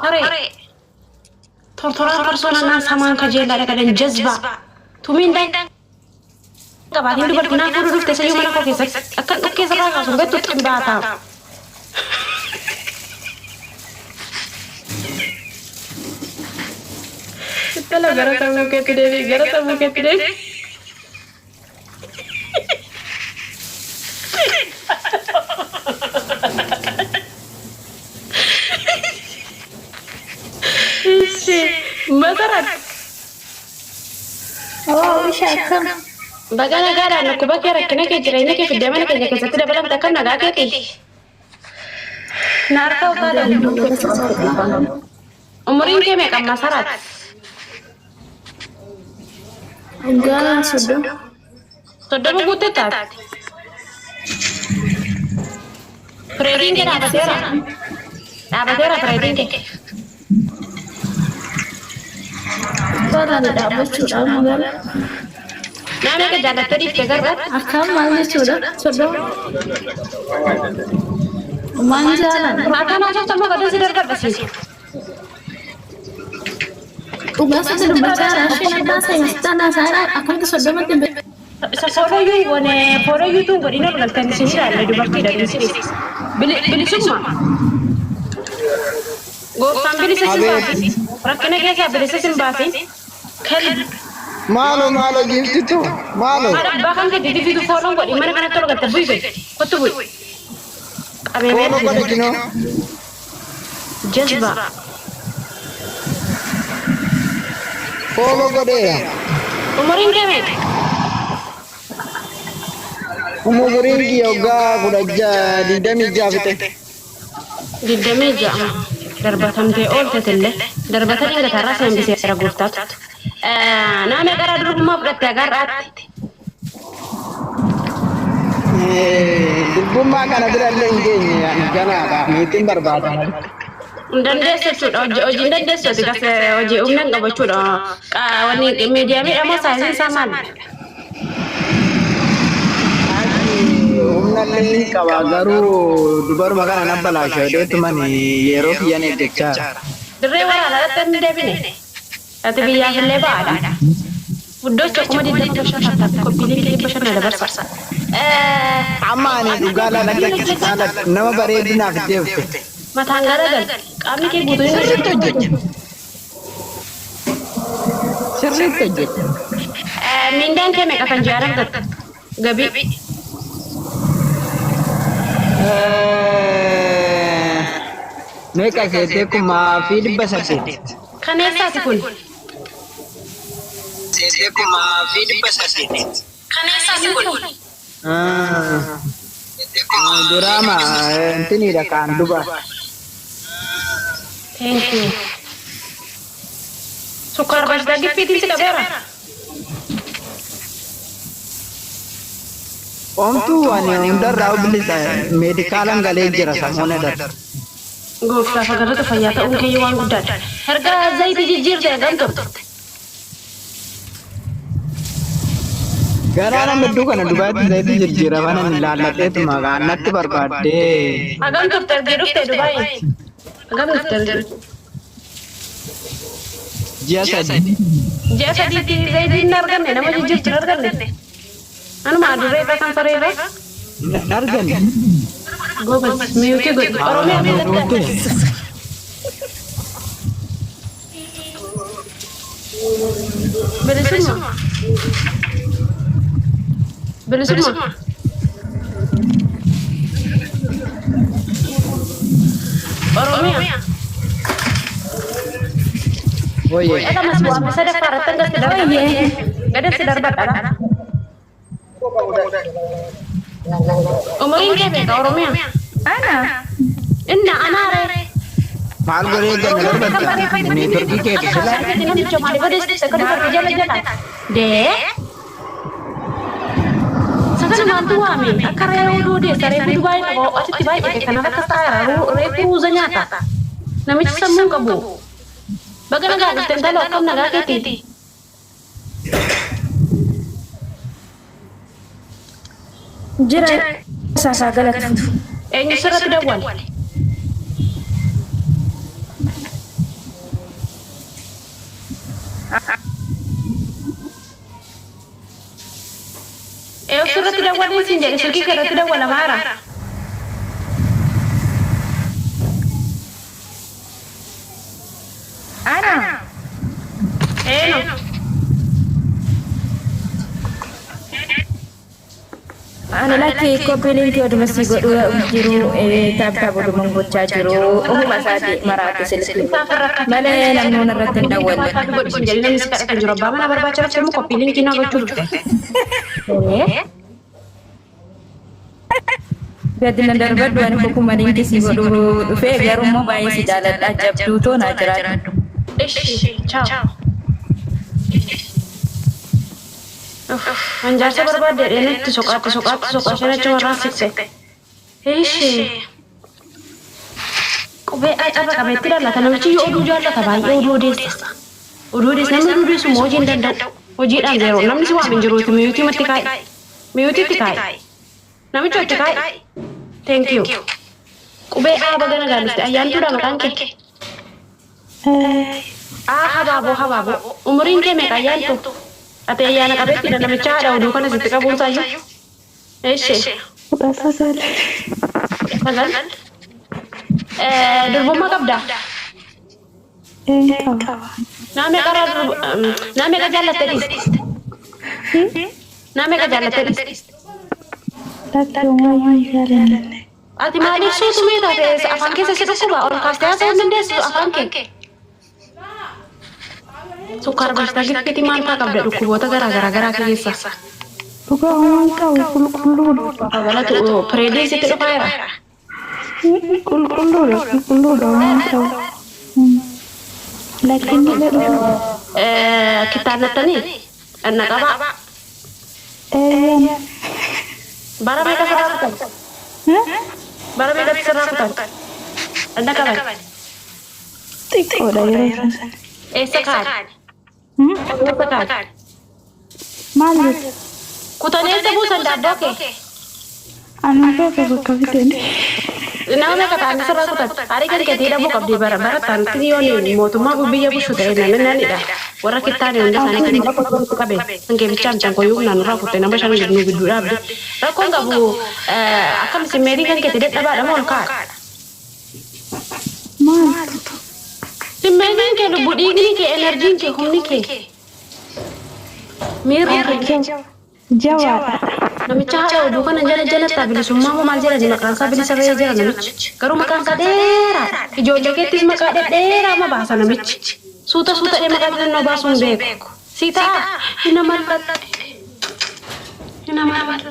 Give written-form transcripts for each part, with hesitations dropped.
Haree. Tortoraan farsoo nannaan samaan kajeellaa dhaqadan jazbaa. Tumiin daan qabaatiin dubartii naa fuudhuu dhufte sayyuu mana koo keessatti akkan dhukkee sirraa kaasu beektu ximbaataa. Ittala gara sammuu keetti deebi'i gara sammuu keetti deebi'i. Ishi masarat. Oo, isha akkam? Baga nagaadhaan dhukkuba kee rakkina kee jireenya kee fiddee mana keenya keessatti dabalamte akkam nagaa keeti. Na harka utaalee. Umuriin kee meeqa masarat? Waggaa 30. 30 guuttee taate. Fireediin kee dhaabateera. Dhaabateera fireediin kee. Xiqqoodhaan dhaabbachuudhaaf magaalaa. Naa meeqa jaallattee dhiifte garraatti? Akkam maal jechuudha? 30. Maal jaaladha? Akkaan haasoftu amma gadda si darbadha siin. Dhugaa sitti dubbachaa jira. Isheen abbaa saayinsistaadhaa saaraa akkamitti 30tti hin beeku. Isa fooloyyuu hin goone fooloyyuu tun godhin ol galtanii isin ilaalle dubartiidha isin. Bilisummaa. Gooftaan bilisa sin baasin. Rakkina keessaa bilisa sin baasin. Kalbi. Maalo maalo giiftitu maalo. Haadha abbaa kan keetii fidu fooloon godhi mana kanatti ol galte bu'i gadi. Kottu bu'i. Qabee Fooloo godhe kinoo. Jazbaa. Fooloo godheera. Umuriin kee meeqa? Umuriin kiyya waggaa 16 26 fixe. 26 darbatamtee ooltetillee darbatanii gatarraa si hambiseera gooftaatu. Nama meeqarraa durbummaa fudhatte agarraatti? Durbummaa kana bira illee hin geenye ani ganaadha. Niitiin barbaada malee. Hin dandeessu jechuudha. Hojii hojii hin dandeessu ati kas hojii humna hin qabu jechuudha. Wanni miidiyaa miidhamoo saayiziin isaa maal? Humna illee ni qaba garuu dubaruma kana nan balaasha jedheetuman yeroo kiyyan eeggachaa jira. Dirree waraanaa irratti hin deebine. Ati biyyaaf illee ba'aadha. Guddocha 25,000 tattaaf koppii linkii 500 na dabarsa. Amma ani dhugaa laala laala nama bareedu naaf deebte. Mataan garagal. Qaamni kee guutuun hin Sirriitti hojjeta. Sirriitti hojjeta. Miindaan kee meeqa kan ji'aan argatta? Gabii. Meeqa seetee 1800. Kan eessaati kun? Seetee 1800. Kan eessaati kun? Diraama intiniidha kaan duba. Thank you. Sukkaar bashtaa giffiitiin si qabeera. Omtuu ani hundarraa bilisa meedikaalan galee jira samoona darbe. Gooftaaf agarratu fayyaa ta'uun keeyyuu waan guddaadha. Erga zayitii jijjiirte hagam turte? Garaa nama hedduu kana Dubaayitti zayitii jijjiiraman ani laalladheetuma natti barbaaddee. Hagam turte ergee dhufte Dubaayi? Hagam dhufte ergee? Ji'a 3. Ji'a 3tti zayitii hin arganne nama jijjiirtu hin arganne. Anuma adurree irraa kan saree irraa. Hin arganne. Goobaz miyuutii godhi. Oromiyaa Haala keessatti. Bilisummaa. Bilisummaa. Oromiyaa. Wayye. Dhala maswaame sadaffaa irratti hanga si darbadha. Gada si darbadha. Umuriin kee meeqa Oromiyaa? Ana. Inna anaaree. Maal godhee ganna darbatta? Neetworkii keeti sila. Namicha maali badeessite akka dubartii jala jala. Dee. Sagana maaltu waame akka reefu duudeessa reefu Dubaay qaba asitti baay'ate kanaaf akkas ta'eera reefu ruuza nyaata. Namichi sammuu hin qabu. Baga nagaa dhufte intalo akkam nagaa keeti. Jira isaa galatu. Eenyu sirratti dawwale? Ee ofirratti dawwalee siin jedhe silkii kee irratti dawwalamaara. Ana. Eeno. Ana lakki copy linkii oduma si godhu jiru tap tap oduma gochaa jiru ofuma isaati maraate silkii malee namni hunda irratti hin dawwalle. Godhu siin jedhe namni si kadhatan jiru abbaa mana barbaacha dhufte immoo copy linkii naa gochuu dhufte. Gadi na darbadhu ani kokkuma linkii si godhu dhufee garuu immoo baay'ee si jaaladha jabduu too naa jiraadhu. Ishi ciao. An jaarsa barbaadde dheenitti soqaatti soqaatti soqaa isheen achi warraan siqse. Ishi. Qubee carra qabeetti ilaallata namichi yoo oduu jaallata baay'ee oduu odeessa. Oduu odeessa namni oduu odeessu immoo hojii hin danda'u. Hojiidhaan zeeroo namni si waam hin jiruuti mute matti kaa'i. Muteitti kaa'i. Namicha itti kaa'i. Thank you. Qubee A baga nagaan dhufte ayyaantuudha maqaan kee. A habaaboo habaaboo. Umuriin kee meeqa ayyaantu? Ati ayyaana qabeettiidha namicha haadha oduu kana sitti qabuun isaayyuu. Eeshee. 19. 19. Durbummaa qabdaa? Ee qaba. Naa meeqa naa meeqa jaallattee dhiiste? Naa meeqa jaallattee dhiiste? Lakki homaayyuu hin jaalanne. Ati maaliif suutumee taate afaan keessa si dhukkuba ol kaastee haasa'uu hin dandeessu afaan kee? Sukkaara bashtaa giffitii maal fa'aa qabda dhukkuboota garaa garaa garaa keessa? Dhugaa homaan qabu qulqulluudha. Babalatu periodiin sitti dhufaa jira. Qulqulluudha qulqulluudha homaan qabu. Lakki inni illee dhufu. Kittaannattanii dhaqna qabaa. Eeyyaan. Bara meeqa sirraa kutan? Bara meeqatti sirraa kutan? Dhaqna qaban. Xiqqoodha yeroo sana. Eessa kaa'an? Eessa kaa'an? Maal jettu? Kutanii eessa buusan daabboo kee? Ani beeku bakka fiteen. Nama meeqa ta'anii sirraa kutan? Haadha kan keetii hidhamuu qabdi bara bara ta'anitti yoon mootummaa biyya bulchu ta'e namni naanidha. Warra kittaane hunda isaanii kan walitti qabe. Kan keebichaa michaan koyyuu humnaan nurraa kutte nama shan nu gidduu dhaabde. Rakkoon qabu akkam simmeetiin kan keetii dadhabaadha moo ol kaa'adha? Maaltu? Simmeetiin kee lubbu dhiigni kee energyn kee humni kee miirri kee. Jawaadha. Namicha haadha oduu kana jala jalatti bilisummaa moo maal jedhani maqaan isaa bilisa ba'ee jira namichi. Garuu maqaan isaa dheeraadha. Ijoollee keettis maqaa dhedheeraa ma baasa namichi. Suuta suuta dhee maqaa xixinnoo baasuu hin beeku. Si ta'a hin amalfatte. Hin amalfatte.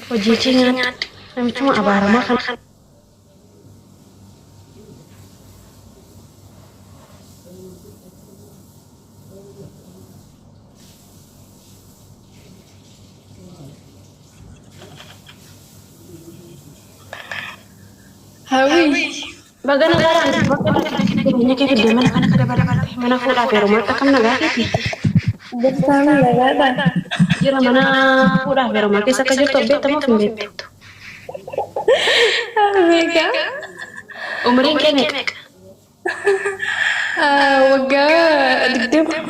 Hojii kee nyaadhu. Namichuma abaaramaa kana. Hawwi. Baga nagaadhaan jireenya kee fiddee mana kana dabalate mana fuudhaaf heerumaatti akkam nagaa keeti? Jirtaami nagaadha. Jira mana fuudhaaf heerumaa keessa akka jirtu beektamuuf hin beektu. Beekaa. Umriin kee meeqa? Waggaa 20.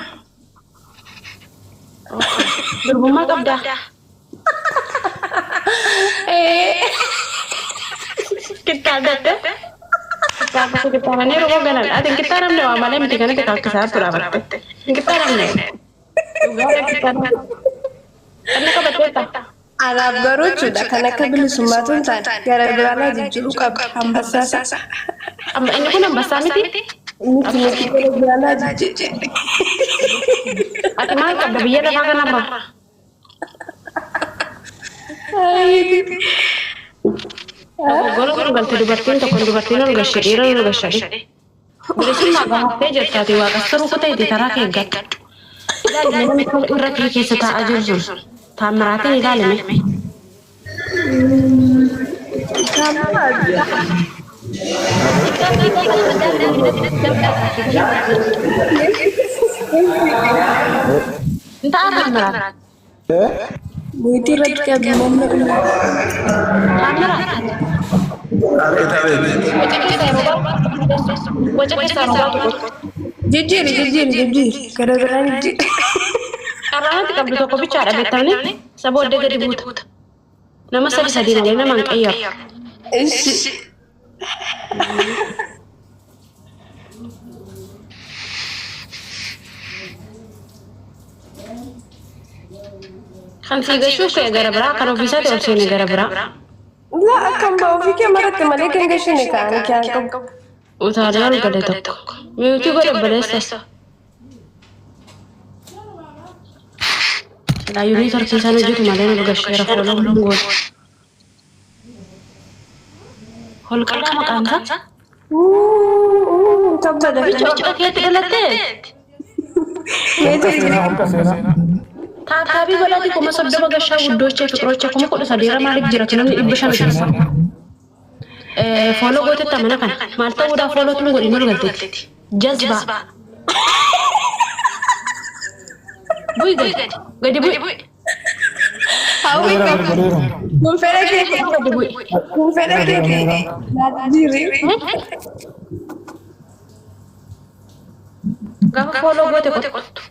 Durbummaa qabdaa? Ee. Kittaannatte? Kittaananii yeroo galan ati hin kittaanamne waa malee miti kana kittaankisaa tura dhaabatte. Hin kittaanamne. Dhugaadha kittaanamne. Dhanna qabatteetta? Anaaf garuu jechuudha kan akka bilisummaatu hin taane gara biraanaa jijjiiruu qabda ambassaasa. Amma inni kun ambassaa miti? Miti miti gara biraanaa jijjiiruu. Ati maal qabda biyya lafaa kanarra? Dogoggora kun galte dubartiin tokko dubartiin ol gashe dhiira ol gashadhe. Bilisummaa gaafattee jirtaati waaqas kuteeti karaa kee eeggadhu. Ilaalime namni irra kee keessa taa'aa jiru sun taamiraatiin ilaalime. Inta'a taamiraat. Mute irratti qabdi namni kun. Taamiraat. Abeet abeet. Waca keessa yeroo baatu. Waca keessa yeroo baatu. Jijjiiri jijjiiri jijjiiri. Gara biraan jijjiiri. Carraanatti qabdu tokko bichaadha beektamni. Isa booddee gadi buuta. Nama sadi sadi malee nama hin qayyaru. Ishi. Kan fiigashuuf ka'e gara biraa, kan ofiisaati ol seene gara biraa. Laa akkam ba'a ofii kee maratte malee kan gashine ka'an kee qabu. Utaalee ol gale tokko. Miyuutii godhe obboleessa. Laayyuunii tartiisaan hojjetu malee nu gasheera fooloo hin gootu. Holqalaa maqaan isaa? Kabbada. Bicha keetti dhalattee? Meetii Holqa seenaa. Taabii godhaati 30,000 gashaa guddoochee fiqirochee 13,000 irra maaliif jiratu namni 500. Follow gootetta mana kana maal ta'uudhaaf follow tun godhin ol galteetti. Jazbaa. Bu'i gadi. Gadi bu'i. Hawwi Godheera. kun fedha keeti. Gadi bu'i. Kun fedha keeti. Jijjiiri. Gaafa follow goote qottu.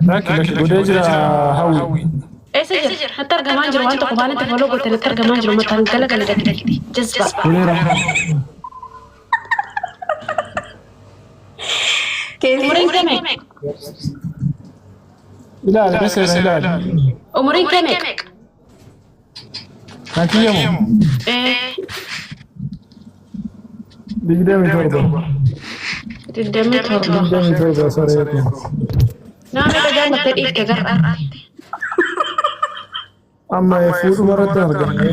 Lakki lakki godhee jira Hawwi. Eessa jira? Natti argamaa jiru waan tokko waan itti follow goote natti argamaa jiru mataan gala gala gadi. Jazbaa. Godheera. Umuriin kee meeqa? Ilaali ni seena ilaali. Umuriin kee meeqa? Kan kiyyamu Ee, 27. 27. 27 sareetu. Nama meeqa jaallattee dhiifte gar'aatti? Amma fuudhuma irratti argamne.